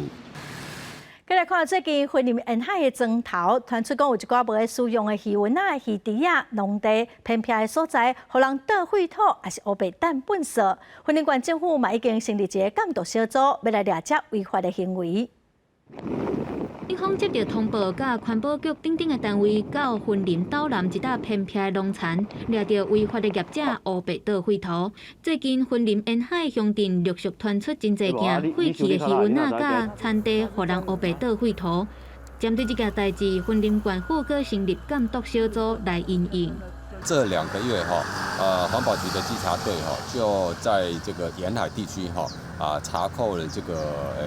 閣來看最近雲林沿海的磚頭，傳出講有一寡無咧使用的魚塭仔、魚池仔、農地偏僻的所在，予人倒廢土，抑是烏白擲糞埽。雲林縣政府嘛已經成立一个監督小組，欲來掠這違法的行為。警方接著通報，佮環保局等等的單位到雲林斗南一搭偏僻的農田，掠著違法的業者烏白倒廢土。最近雲林沿海鄉鎮陸續傳出真濟件廢棄的魚塭仔佮田地，予人烏白倒廢土。針對這件代誌，雲林縣府閣成立監督小組來因應。這2個月哈，環保局的稽查隊哈，就在這個沿海地區哈，啊查扣了這個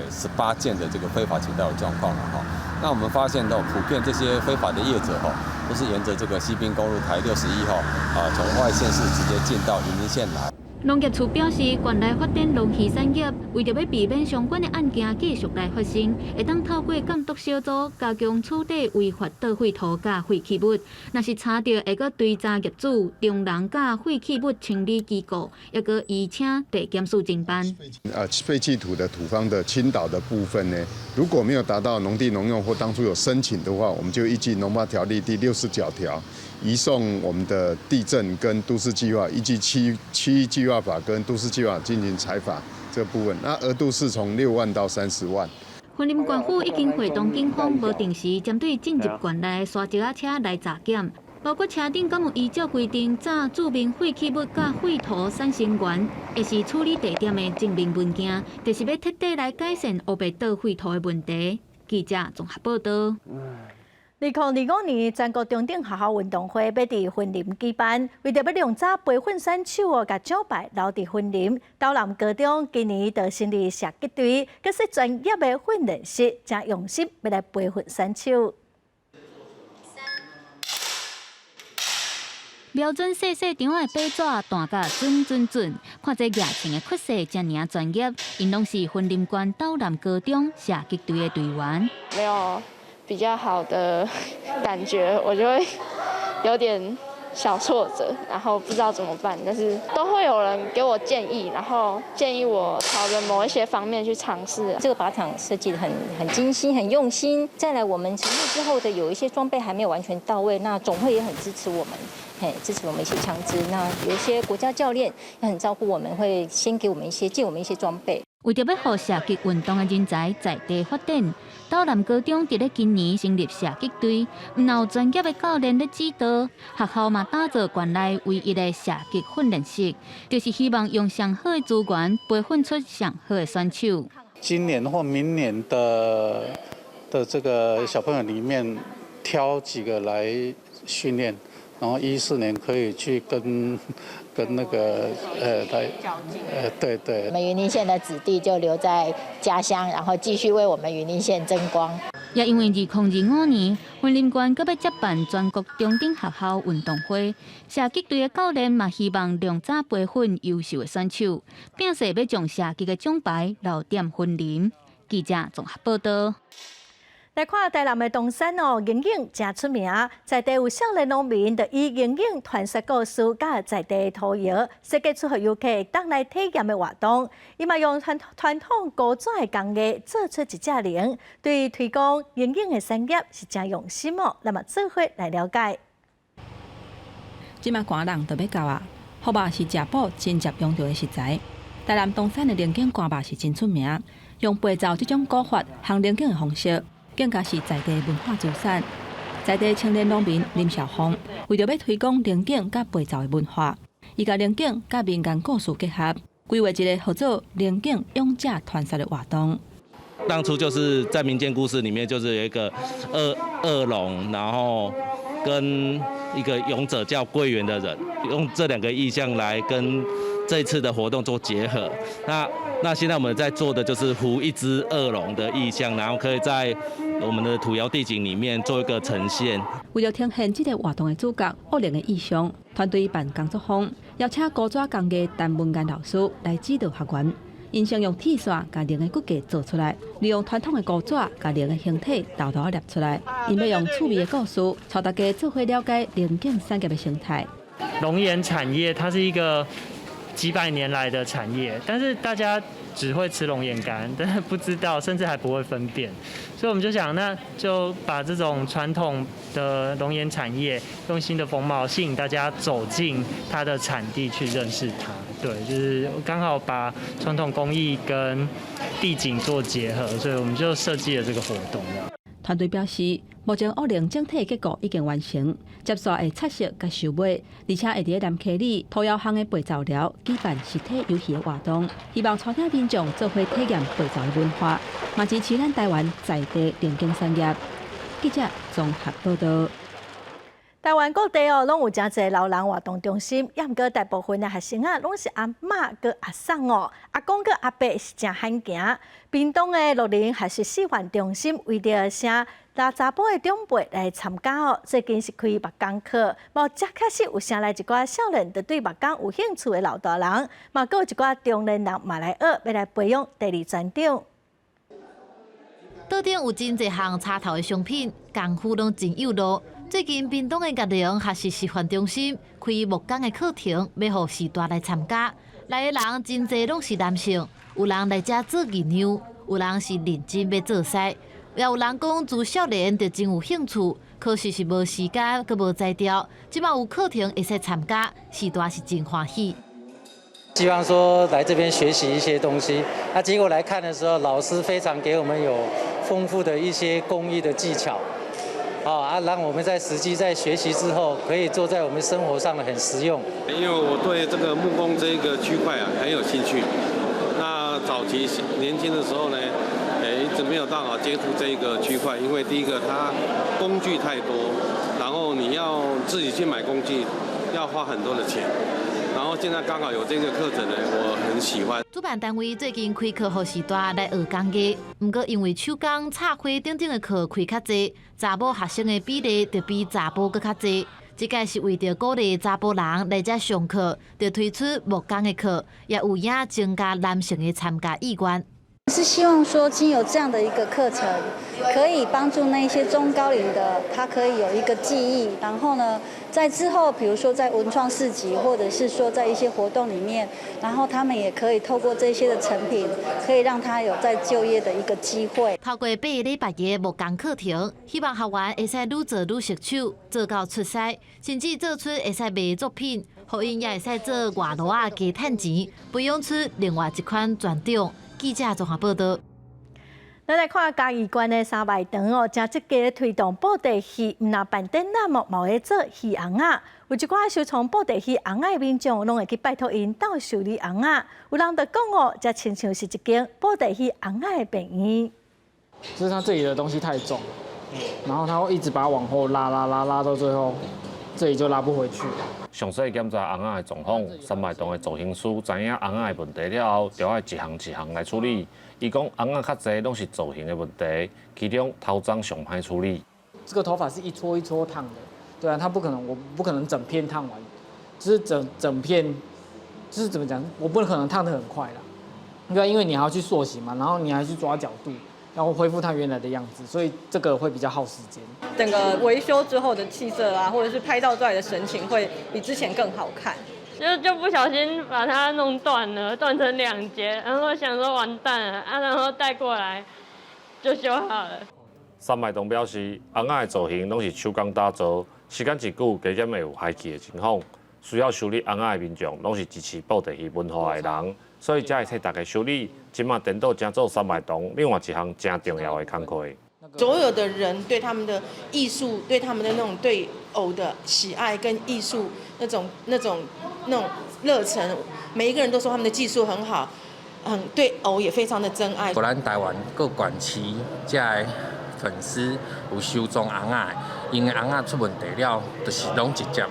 18件的這個非法傾倒的狀況了哈。那我們發現到普遍這些非法的業者哈，都是沿着這個西濱公路台61號啊，從外縣市直接進到雲林縣來。農業處表示，縣內發展農漁產業，為著欲避免相關的案件繼續來發生，會當透過監督小組加強取締違法倒廢土佮廢棄物。若是查著，會閣追查業主、中人佮廢棄物清理機構，抑閣移請地檢署偵辦。廢棄土的土方的傾倒的部分呢，如果沒有達到農地農用或當初有申請的話，我們就依據農發條例第69條，移送我們的地政跟都市計劃，依據區域計劃法跟都市計劃進行裁罰這個部分，那額度是從6萬到30萬。雲林縣府已經會同警方無定時針對進入縣內的沙石仔車來查檢，包括車頂敢有依照規定載註明廢棄物佮廢土產生源，抑是處理地點的證明文件，就是欲徹底來改善烏白倒廢土的問題。記者綜合報導。2025年全國中等學校運動會欲佇雲林舉辦，為著欲量早培訓選手哦，共獎牌留佇雲林。斗南高中今年就成立射擊隊，閣設專業的訓練室，誠用心欲來培訓選手。瞄準細細張的白紙，彈甲準準準，看這舉槍的氣勢遮爾專業，𪜶攏是雲林縣斗南高中射擊隊的隊員。沒有比較好的感覺，我就會有點小挫折，然後不知道怎麼辦，但是都會有人給我建議，然後建議我朝着某一些方面去嘗試。這個靶場設計得很精心、很用心。再來，我們成立之後的有一些裝備還沒有完全到位，那總會也很支持我們，嘿，支持我們一些槍支。那有一些國家教練也很照顧我們，會先給我們一些借我們一些裝備。為著欲予射擊運動的人才在地發展，斗南高中佇咧今年成立射擊隊，毋但有專業的教練咧指導，學校嘛打造縣內唯一的射擊訓練室，就是希望用上好的資源培訓出上好的選手。今年或明年的這個小朋友裡面挑幾個來訓練，然後14年可以去跟那個來對對。我們雲林縣的子弟就留在家鄉，然後繼續為我們雲林縣爭光。也因為2025年，雲林縣閣欲接辦全國中等學校運動會，射擊隊的教練嘛希望量早培訓優秀的選手，並誓欲將射擊的獎牌留踮雲林。記者綜合報道。來看台南的東山哦，龍井誠出名，在地有少年農民就以龍井傳說故事佮在地土窯設計出予遊客當來體驗的活動。伊嘛用傳統古紙的工藝做出一隻龍，對推廣龍井的產業是誠用心哦。咱嘛做伙來了解。這馬寒冷就欲到啊，予肉是食補真捷用著的食材。台南東山的龍井寒肉是真出名，用白灶這種古法烘龍井的方式，更加是在地文化資產。在地青年農民林少峰，為著欲推廣龍井佮白灶的文化，伊共龍井佮民間故事結合，規劃一個號做龍井勇者傳說的活動。當初就是在民間故事裡面，就是有一個惡龍，然後跟一個勇者叫桂圓的人，用這兩個意象來跟這次的活動做結合。那現在我們在做的就是糊一隻惡龍的意象，然後可以在我們的土窯地景裡面做一個呈現。為著呈現這個活動的主角惡龍的意象，團隊辦工作坊，邀請古紙工藝陳文干老師來指導學員。𪜶先用鐵線共龍的骨架做出來，利用傳統的古紙共龍的形體沓沓捏出來。𪜶欲用趣味的故事，帶大家做伙了解龍井產業的生態。龍眼產業它是一個幾百年來的產業，但是大家只會吃龍眼乾，但是不知道，甚至還不會分辨，所以我們就想，那就把這種傳統的龍眼產業，用新的風貌吸引大家走進它的產地去認識它。對，就是剛好把傳統工藝跟地景做結合，所以我們就設計了這個活動。團隊表示，目前惡龍整體結構已經完成，接紲會拆色佮收尾，而且會佇南溪里土窯巷的白灶寮舉辦實體遊戲的活動，希望帶領民眾做伙體驗白灶的文化，嘛支持咱台灣在地龍井產業。記者綜合報道。台灣各地哦，攏有誠濟老人活動中心，抑毋過大部分的學生啊，攏是阿嬤佮阿嬸哦，阿公佮阿伯是誠罕見。屏東的樂齡學習示範中心為著請老查埔的長輩來參加哦，最近是開木工課，無這確實有請來一寡少年，就對木工有興趣的老大人，嘛閣有一寡中年人嘛來學，欲來培養第二專長。桌頂有真濟項插頭的商品，功夫攏真有路。最近屏東的樂齡學習示範中心開木工的課程，欲予序大來參加。來的人真濟攏是男性，有人來遮做銀娘，有人是認真欲做師，也有人講自少年就真有興趣，可惜是無時間，閣無才調。這馬有課程會使參加，序大是真歡喜。希望說來這邊學習一些東西，那結果來看的時候，老師非常給我們有豐富的一些工藝的技巧。啊，讓我們在實際在學習之後，可以做在我們生活上很實用。因為我對這個木工這個區塊啊很有興趣。那早期年輕的時候呢，一直沒有辦法接觸這個區塊，因為第一個它工具太多，然後你要自己去買工具，要花很多的錢。然後現在剛好有這個課程呢，我很喜歡。主辦單位最近開課予序大來學工藝，毋過因為手工插花等等的課開較濟，查某學生的比例就比查埔閣較濟。這屆是為著鼓勵查埔人來遮上課，就推出木工的課，也有影增加男性的參加意願。是希望說經由這樣的一個課程，可以幫助那些中高齡的，他可以有一個記憶，然後呢，在之後，比如說在文創市集，或者是說在一些活動裡面，然後他們也可以透過這些的成品，可以讓他有再就業的一個機會。透過8個禮拜的木工課程，希望學員會使愈做愈熟手，做到出師，甚至做出會使賣的作品，予𪜶也會使做外勞仔加趁錢，培養出另外一款專長。記者綜合報道。咱來看嘉義縣的三賣場哦，誠積極推動布袋戲，毋但辦展覽哦，嘛會做戲尪仔。有一寡收藏布袋戲尪仔的民眾，攏會去拜託𪜶鬥修理尪仔。有人就講哦，這親像是一間布袋戲尪仔的病院。就是他這裡的東西太重，然後他會一直把它往後拉拉拉拉到最後，這裡就拉不回去。詳細檢查尪仔的狀況，三賣場的造型師知影尪仔的問題了後，就愛一項一項來處理。伊講尪仔較濟攏是造型的問題，其中頭鬃上歹處理。這個頭髮是一撮一撮燙的，對啊，他不可能，我不可能整片燙完，就是整整片，就是怎麼講，我不可能燙得很快啦，對啊，因為你還要去塑形嘛，然後你還去抓角度，然後恢復它原來的樣子，所以這個會比較耗時間。整個維修之後的氣色啊，或者是拍照出來的神情，會比之前更好看。就不小心把它弄斷了，斷成兩截，然後想說完蛋了啊，然後帶過來就修好了。三賣場表示，尪仔的造型攏是手工打造，時間一久，加減會有害去的情況。需要修理尪仔的民眾，攏是支持布袋戲文化的人，所以才會替大家修理。這馬顛倒成做三賣場另外一項誠重要的工課。所有的人對他們的藝術，對他們的那種對偶的喜愛跟藝術那種熱忱，每一個人都說他們的技術很好，對偶也非常的珍愛。咱台灣各縣市遮的粉絲有收藏尪仔，𪜶的尪仔出問題了，就是攏直接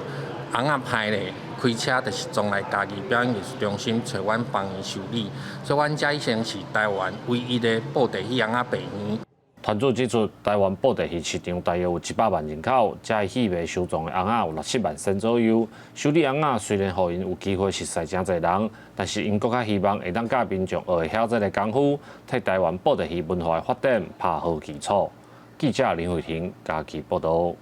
尪仔歹咧，開車就是送來嘉義表演藝術中心揣阮幫伊修理，所以阮遮已經是台灣唯一的布袋戲尪仔病院。團主指出，台灣布袋戲市場大約有100萬人口，遮戲迷收藏的尪仔有6、7萬身左右。修理尪仔雖然予𪜶有機會熟似誠濟人，但是𪜶閣較希望會當教民眾學會曉這个功夫，替台灣布袋戲文化的發展拍好基礎。記者林慧婷嘉義報道。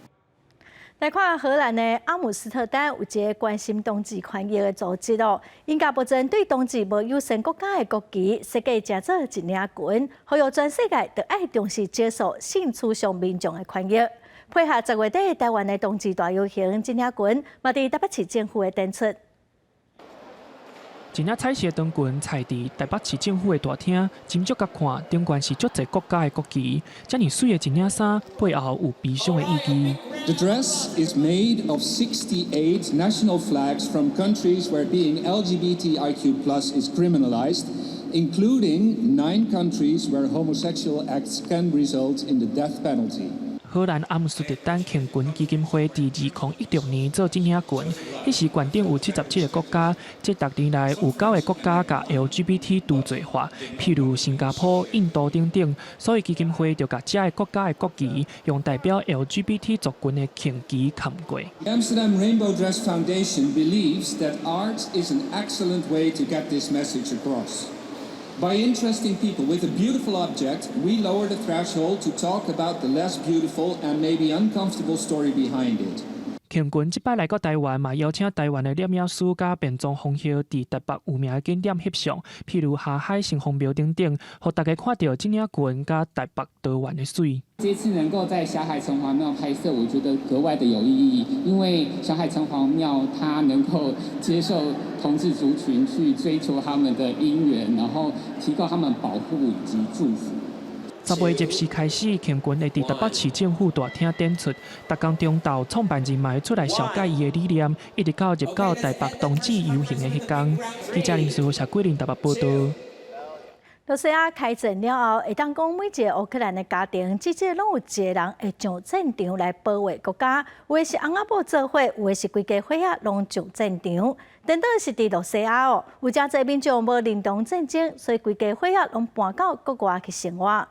來看荷蘭的阿姆斯特丹有一个關心同志權益的組織哦，𪜶共目前對同志無友善國家的國旗設計成做一領裙，呼籲全世界都愛重視少數性取向民眾的權益。配合10月底台灣的同志大遊行，這領裙嘛佇台北市政府的展出。一領彩色長裙踩佇台北市政府的大廳，斟酌共看，頂懸是足濟國家的國旗，遮爾媠的一領衫背後有悲傷的意義。 The dress is made of 68 national flags from countries where being LGBTIQ+ is criminalized, including 9 countries where homosexual acts can result in the death penalty. 荷蘭阿姆斯特丹穿裙基金會佇2016年做這領裙，彼時懸頂有77個國家，這10年來有9個國家共 LGBT 除罪化，譬如新加坡、印度等等，所以基金會就共遮个國家的國旗用代表 LGBT 族群的紅旗崁過。 The Amsterdam Rainbow Dress Foundation believes that art is an excellent way to get this message across. By interesting people with a beautiful object, we lower the threshold to talk about the less beautiful and maybe uncomfortable story behind it. 穿裙這擺來到台灣，嘛邀請台灣的攝影師佮變裝皇后佇台北有名的景點翕相，譬如霞海城隍廟等等，予大家看著這領裙佮台北桃園的媠。這次能夠在霞海城隍廟拍攝，我覺得格外的有意義，因為霞海城隍廟它能夠接受同志族群去追求他們的姻緣，然後提供他們保護以及祝福。10月24開始，穿裙會佇台北市政府大廳展出。逐工中晝創辦人嘛會出來紹介伊的理念，一直到入到台北同志遊行的彼天。記者林思謝桂林台北報道。羅西亞開戰了後，會當講每一個烏克蘭的家庭，至少攏有一個人會上戰場來保衛國家。有的是翁仔某做伙，有的是規家伙仔攏上戰場。顛倒是佇羅西亞哦，有誠濟民眾無認同戰爭，所以規家伙仔攏搬到國外去生活。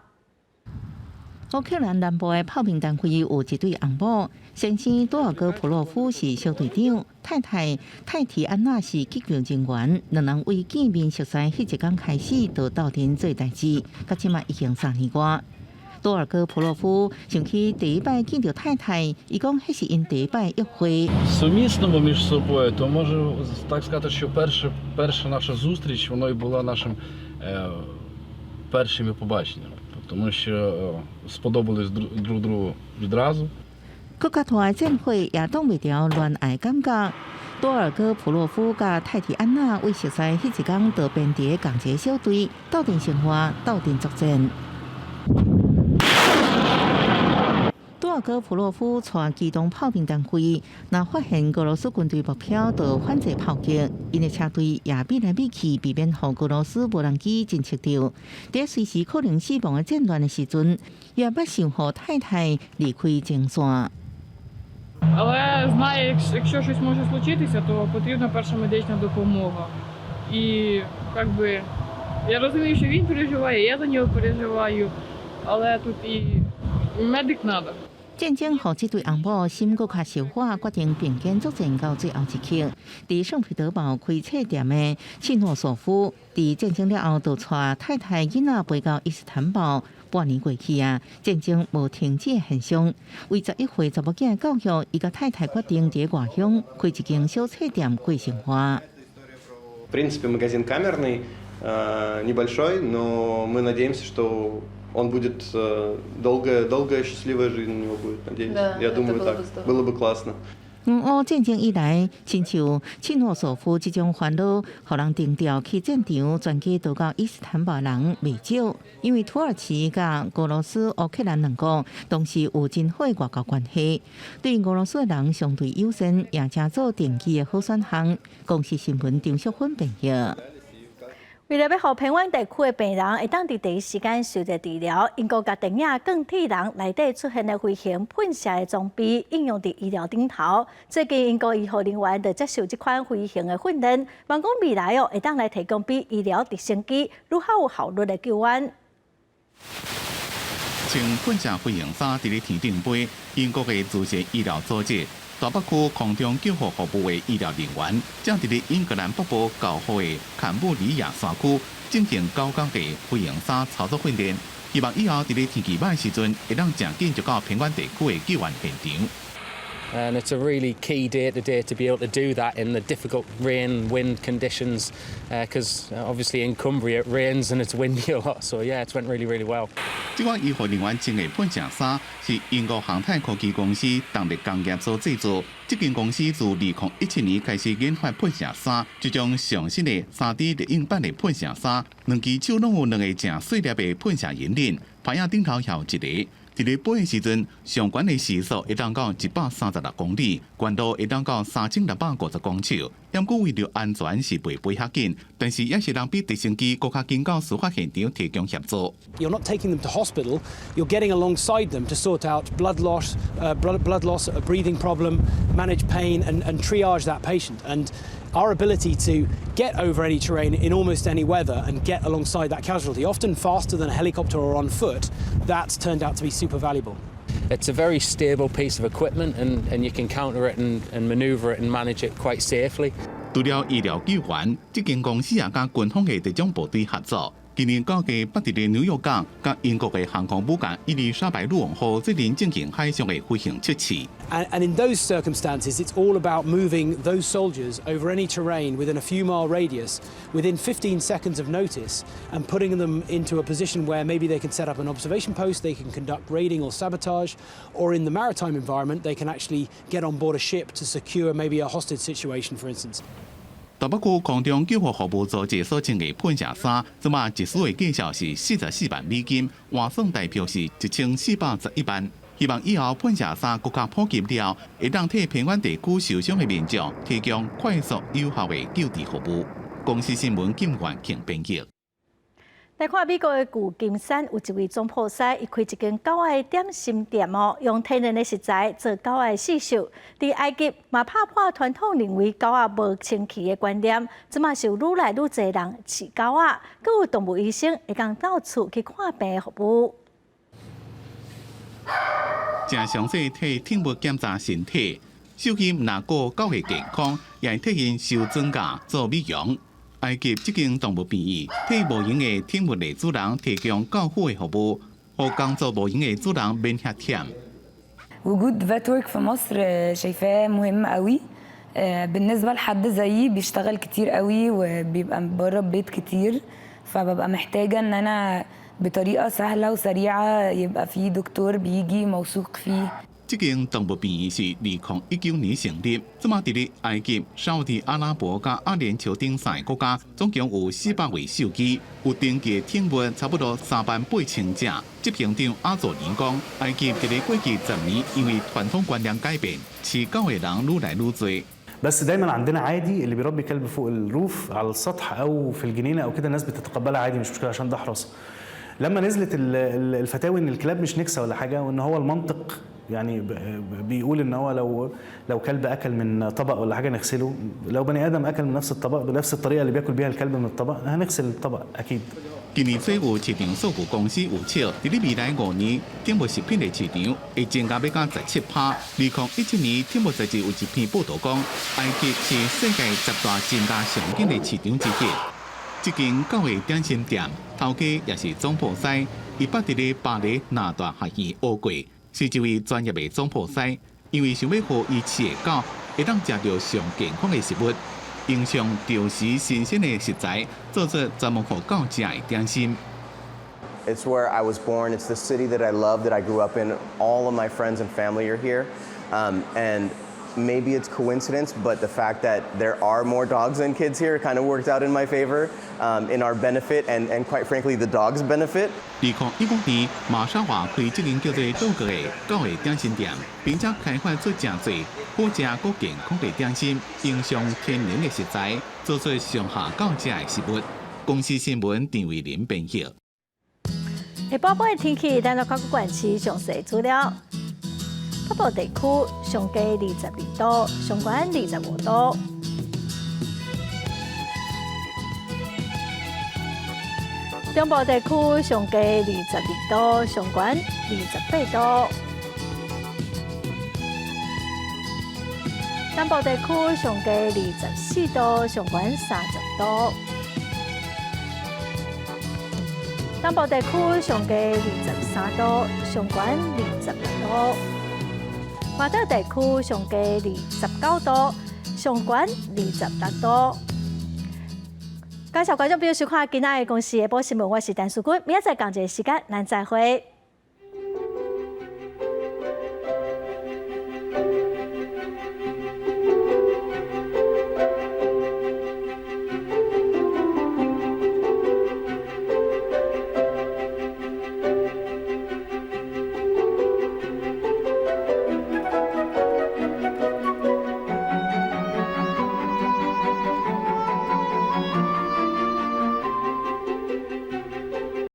烏克蘭南部的炮兵單位有一對翁某，先生多爾戈普洛夫是小隊長，太太泰提安娜是急救人員。兩人為見面熟似彼一工開始，就鬥陣做代誌，到這馬已經3年外。多爾戈普洛夫想起第一擺見著太太，伊講彼是𪜶第一擺約會。 Сумісному між собою, то можу так сказати, що перша наша зустріч воно і була нашим першим побаченням, тому що сподобались друг другу відразу. 閣較大的戰火也擋袂牢戀愛感覺。多爾戈普洛夫佮泰提安娜為熟似彼一工就編佇仝一个小隊，鬥陣生活，鬥陣作戰。多爾戈普洛夫帶機動炮兵單位，若發現俄羅斯軍隊目標，就反制炮擊。𪜶的車隊也避來避去，避免予俄羅斯無人機偵測著。佇隨時可能死亡的戰亂的時陣，也捌想予太太離開前線。 Але знає, якщо щось може случитися, то потрібна перша медична допомога. І як би, я розумію, що він переживає, я за нього переживаю, але тут і медик треба. 戰爭予這對翁某心閣較燒火，決定並肩作戰到最後一刻。佇聖彼得堡開冊店的契諾索夫，佇戰爭了後，就帶太太囡仔飛到伊斯坦堡。半年過去啊，戰爭無停止的現象。為11歲查某囝的教育，伊佮太太決定佇外鄉開一間小冊店過生活。 В принципе, магазин камерный, небольшой, но мы надеемся, что он будет долгая, долгая, счастливая жизнь у него будет, надеюсь. Да, Я думаю, это было так. бы здорово. Было бы классно. 俄烏戰爭以來，親像契諾索夫這種煩惱，予人徵調去戰場，全家逃到伊斯坦堡人袂少。因為土耳其佮俄羅斯、烏克蘭兩國當時有真好的外交關係，對俄羅斯的人相對友善，也成做定期的好選項。公視新聞張淑芬編譯。為著欲予偏遠地區的病人會當佇第一時間受著治療，英國共電影《鋼鐵人》內底出現的飛行噴射的裝備應用佇醫療頂頭。最近英國醫護人員就接受這款飛行的訓練，望講未來哦會當來提供比醫療直升機愈較有效率的救援。穿噴射飛行衫佇咧天頂飛，英國的慈善醫療組織大北區空中救護服務的醫療人員，正佇咧英格蘭北部郊區的坎布里亞山區進行9工的飛行衫操作訓練，希望以後佇咧天氣䆀時陣，會當誠緊就到偏遠地區的救援現場。 And it's a really key day today to be able to do that in the difficult rain, wind conditions, because obviously in Cumbria it rains and it's windy a lot. So yeah, it went really, really well. 這款醫護人員穿的噴射衫是英國航太科技公司動力工業所製作。這間公司自2017年開始研發噴射衫，這種上新的3D 列印版的噴射衫，兩支手攏有兩个誠細粒的噴射引領，帆仔頂頭還有一个。佇咧飛的時陣，上懸的時速會當到136公里，懸度會當到3650公尺。毋過為著安全是袂飛遐緊，但是也是能比直升機閣較緊到事發現場提供協助。 You're not taking them to hospital, you're getting alongside them to sort out blood loss, a breathing problem, manage pain, and triage that patient. And our ability to get over any terrain in almost any weather and get alongside that casualty, often faster than a helicopter or on foot, that's turned out to be super valuable. It's a very stable piece of equipment and you can counter it and manoeuvre it and manage it quite safely. 除了醫療救援，這間公司也佮軍方的特種部隊合作。今年9月，捌佇咧紐約港佮英國的航空母艦伊麗莎白女王號這陣進行海上的飛行測試。 And in those circumstances, it's all about moving those soldiers over any terrain within a few mile radius within 15 seconds of notice and putting them into a position where maybe they can set up an observation post, they can conduct raiding or sabotage, or in the maritime environment, they can actually get on board a ship to secure maybe a hostage situation, for instance. 大北區空中救護服務組織所穿的噴射衫，這馬一束的價數是44萬美金，換算台票是1411萬。希望以後噴射衫閣較普及了，會當替偏遠地區受傷的民眾提供快速有效的救治服務。公視新聞金元慶編譯。來看美國的舊金山有一位總鋪師，伊開一間狗仔的點心店哦，用天然的食材做狗仔的刺繡。佇埃及嘛拍破傳統認為狗仔無清氣的觀念，這馬是有愈來愈濟人飼狗仔，閣有動物醫生會當到厝去看病的服務。誠詳細替寵物檢查身體，獸醫毋但顧狗的健康，也會替𪜶收裝甲做美容。埃及這間動物病院替無閒的寵物的主人提供教輔的服務，予工作無閒的主人免遐忝。 وجود Vet Work في مصر شايفاه مهم قوي بالنسبة لحد زيي بيشتغل كتير قوي وبيبقى بره البيت كتير، فببقى محتاجة ان انا بطريقة سهلة وسريعة يبقى في دكتور بيجي موثوق فيه. 這間動物病院是2019年成立，這馬佇咧埃及、沙烏地阿拉伯佮阿聯酋等三个國家，總共有400位獸醫，有登記的寵物差不多3萬8千隻。執行長阿佐尼講，埃及佇咧過去10年，因為傳統觀念改變，飼狗的人愈來愈濟。 بس دايما عندنا عادي اللي بيربي كلب فوق ال roof على السطح او في الجنينه او كده، الناس بتتقبلها عادي، مش مشكله عشان ده حراسه. لما نزلت الفتاوي ان الكلاب مش نجسه ولا حاجه، وان هو المنطق يعني بيقول ان هو لو كلب اكل من طبق ولا حاجه نغسله، لو بني ادم اكل من نفس الطبق بنفس الطريقه اللي بياكل بيها الكلب من الطبق هنغسل الطبق اكيد. 今年左右市場數據公司預測，佇咧未來5年，寵物食品的市場會增加欲到17趴。2017年，寵物雜誌有一篇報導講，埃及是世界10大增加上緊的市場之一。這間狗的點心店，頭家也是總鋪師，伊捌佇咧巴黎納大學院學過，是一位專業的總鋪師。因為想欲予伊飼的狗會當食著上健康的食物，用上著時新鮮的食材，做出專門予狗食的點心。 It's where I was born. It's the city that I love, that I grew up in. All of my friends and family are here. And maybe it's coincidence, but the fact that there are more dogs than kids here kind of worked out in my favor, in our benefit, and quite frankly, the dogs' benefit. 2015年，瑪莎華開這間叫做島國的狗的點心店，並且開發出誠濟好食閣健康的點心，用上天然的食材，做出上合狗食的食物。公視新聞陳慧琳編譯。下晡晡的天氣，咱來看各縣市詳細資料。北部地區上低22度，上懸25度。中部地區上低22度，上懸28度。南部地區上低24度，上懸30度。東部地區上低23度，上懸26度。外島地區上低29度，上懸26度。感謝觀眾朋友收看今仔的公視下晡新聞，我是陳淑君，明仔載仝一个時間，咱再會。